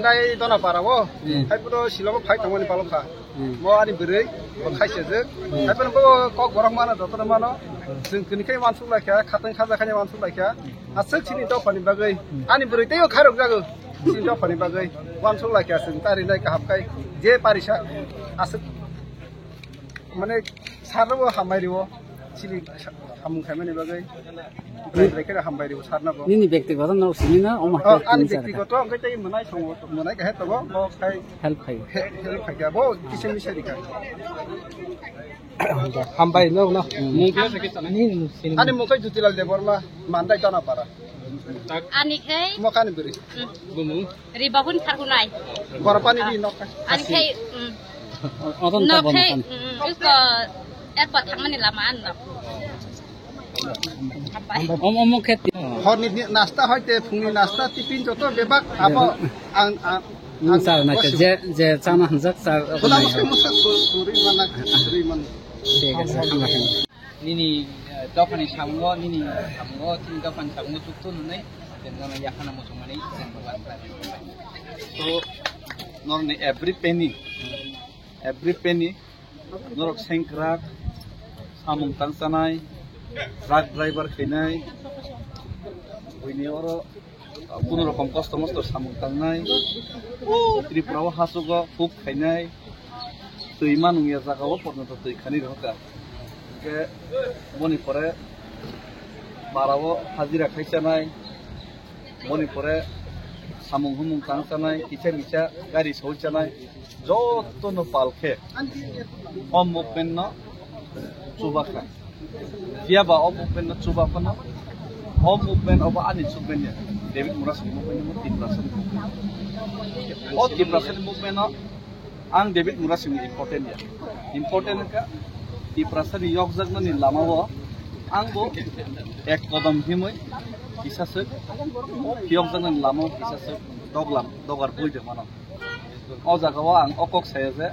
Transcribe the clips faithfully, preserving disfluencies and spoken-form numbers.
Dai dona para o. Hmm. Hai puro silamo phai tongmani palokha. Hmm. Mo ani bwrwi, bo khaisajak. Hmm. Hai puro bo kok borok mano, jotono mano. Chwng kini khai wansuk laikha, khatang khaja khai wansuk laikha. Aswk chini dophani bagwi. Ani bwrwi teibo khairok jago. Chini dophani bagwi. Wansuk laikha chwng tari nai kaham khai. Je parisa. Aswk. Mane, sarno bo hambai riwo, chini sa-, samung khaimani bagwi. Brai brai khe hambai riwo sarno bo. Nini bektigoto no sini na, omo Oh, ani bektigoto, ang khe tei mwnai songo, mwnai khe tongo, bo khai Help khai. he-, help khai kha, bo kisa misa ri kha. Hambai no, no. Ani mung khe Jutilal Debbarma, Mandai Donapara. Ani khai Mokani bwrwi. Bumung. Ribahun tharkunai. Borpani di nok. Ani khai, mm. Odon Nok tabon khai, kan. Mm, iko, eko thangmani lama ano. Om, omo khe ti- Horni ni nasta hoite phungni nasta tiffin joto bebak abo ang, ang, Nung ang sar na ke, je, je chana hanjak sar. Khula musa musa suri mana suri man. Thik ase, hambai. Nini, eh, dophani samungo, nini samungo, chini dophani samungo chukto nunui, chengano yakhana muchungmani, chengno last time. So, norni every penny, every penny, norok sengkrak, samung tangchanai, truck driver khainai, buini oro, Kunu rokom kosto mosto samung tangnai. Tripura o hachugo huk khainai. Twi manung ya jaga o porjonto twi khani rohorkha. Hwnkhe boni pore bara o hajira khai chanai. Boni pore samung humung tang chanai. Kisa misa gari soi chanai. Jotono pal khe o movement no chuba kha. Phiya ba o movement no chuba phano, o movement obo ani movement ya. David Murasing movement no Tiprasa ni movement. O Tiprasa ni movement no ang David Murasing ni important ya. Important ka Tiprasa ni yokjakna ni lama o ang bo ek kodom himoi kisa se yokjakna ni lama o kisa se doglam dogar boi de mano. O jaga o ang o kok saya je,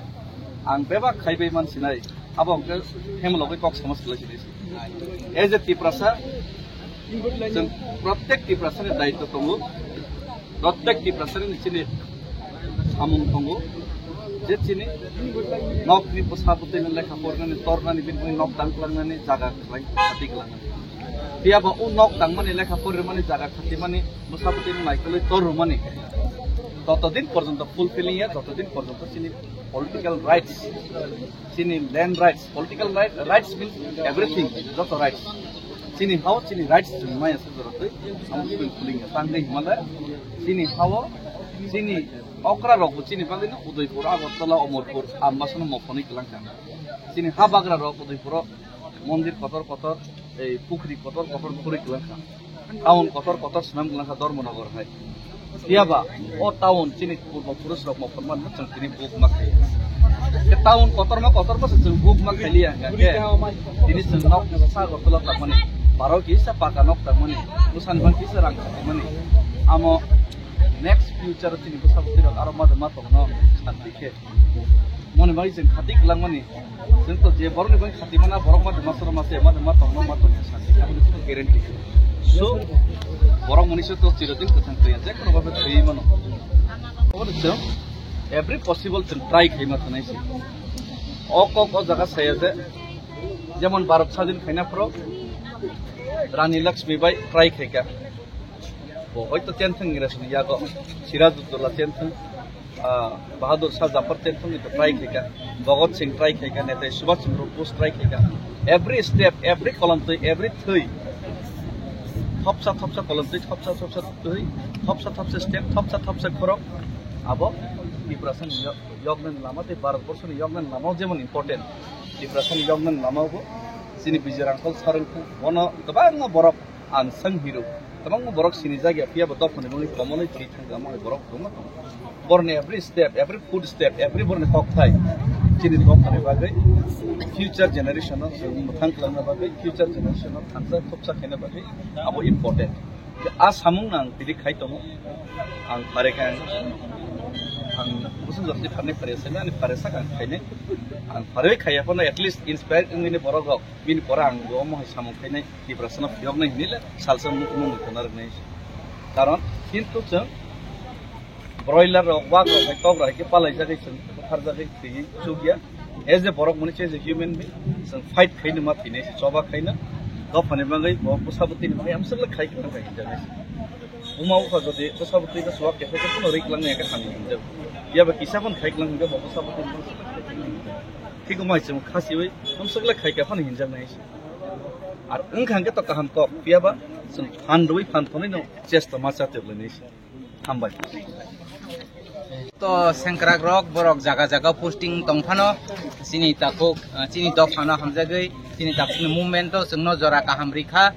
ang bebak khai bai man sinai, abo hwnkhe hemlogwi kok sama swlai sinai. As a Tiprasa, chwng protek Tiprasa ni daitw tongo, protek Tiprasa ni chini samung tongo, je chini nok ni bwsa bwtwi ni lekha pornani, tornani, bini nok tang klangnani, jaga khlai, khati klangnani. Phiya ba o nok tangmani, lekha porimani, jaga khatimani, bwsa bwtwi ni naikolwi tor rwmani. Totodin porjonto fulfilling ya, totodin porjonto chini political rights, chini land rights, political right, rights means everything, joto rights. Chini hao, chini rights chwng maya se joratwi, amo fulfilling ya. Tangwi himale, chini hao, chini okra rokbo chini bagwino Udaipur, Agartala, Amarpur, Ambasano mophonwi kwlangkha. Chini ha bagra rok Udaipuro mondir kotor kotor, ei pukhri kotor kotor khurwi kwlangkha. Town kotor kotor swnam kwlangkha Dharmanagar hai. Phiya ba o town chini purbo purus rok mophon man chwng tini buk ma khai. Ke town kotor ma kotor ma chwng buk ma khai liya ke. Tini chwng nok sa Agartala tangmani. Baro kisa paka nok tangmani. Busan bang kisa rang tangmani. Amo next future chini bwsa bwtwi rok aro ma ma tongno santi khe. Moni bai chwng khati kwlangmani. Chwng to je borokni bai khati mana borok ma duma soro ma se ma duma tongno ma tongya santi. Aboni chwng guarantee. So borok mani se to chirodin kwthang twiya je kono babe thwi mano. Obo chwng every possible chwng try khai ma thanai se. O kok o jaga saya je jemon Bharat sadin khaina phoro Rani Lakshmi bai try khaika. Bo hoito tenthwng Ingresni yago Sirajuddaulah tenthwng, ah, Bahadur Shah Zafar tenthwng ni try khaika, Bhagat Singh try khaika, Netaji Subhash Chandra Bose try khaika. Every step, every kolomtwi, every thwi, thopsa thopsa kolomtwi, thopsa thopsa thwi, thopsa thopsa step, thopsa thopsa khorok, abo Tiprasani yo-, yoknani lama tei Bharat Borshoni yoknani lama jemon important, Tiprasani yoknani lama bo chini Bijay Rangkhol sir wngkha, bono kwbangma borok unsung hero. Kwbangma borok sinijak ya, phiya bo dophani bagwi komolwi thwi thangkha, omo hai borok kwbangma tongo. Borokni every step, every foot step, every borokni kokthai chini dophani bagwi, future generation-o chwng mwthang kwlangna bagwi, future generation-o thansa thopsa khaina bagwi abo important. A samungno ang tini khai tongo, ang phare khe ang, ang bwswk jotoni pharnai phare sani, ani phare sak ang khainai. Ang phare khaiya phano at least inspire wngwi borok rok bini pore ang bo omo hai samung khainai. Tiprasano phiyoknai hinwi le salsa mung mung tongna rwnai. Karon kintu chwng Broiler rok, wak rok hai, kok rok hai khe palai jagwi chwng butharjagwi thwiwi chukya. As a borok mani, as a human being, chwng fight khaino ma thwinai se, choba khaino. Dophani bagwi bo bwsa bwtwini bagwi amswk le khai kwrwng khai hinjaknai se. Buma bupha jodi bwsa bwtwi no chuwak khe, khe phano rwi kwlangni khe hamya hinjak. Phiya ba kisa phano khai kwlang hinkhe bo bwsa bwtwini bagwi thik wngma hai chwng khasiwi amswk le khai khe phano hinjaknai se. Ar wngkha hwnkhe to kaham kok, phiya ba chwng phan rwui phan thonwi no chesta ma cha teblainai se. Hambai. To sengkrak rok borok jaga jaga posting tong phano, chini takhuk, ah, chini dophano hamjagwi, chini takhukni movement o chwngno jora kaham rikha,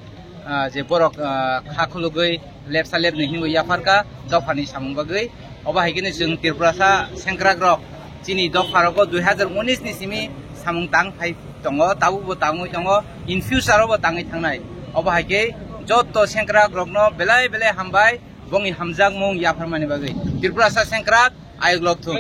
ah, je borok, ah, kha khulugwi lepsa lepni hinwi yapharkha dophani samung bagwi. Obo hai kheno chwng Tripurasa sengkrak rok chini dopha rogo dui hazar unis ni simi samung tang phai tongo, tabukbo tangwi tongo, in future o bo tangwi thangnai. Obo hai khe joto sengkrak rokno belai belai hambai. Bongni hamjakmung yapharmani bagwi Tripurasa sengkrak ayuk lok thung.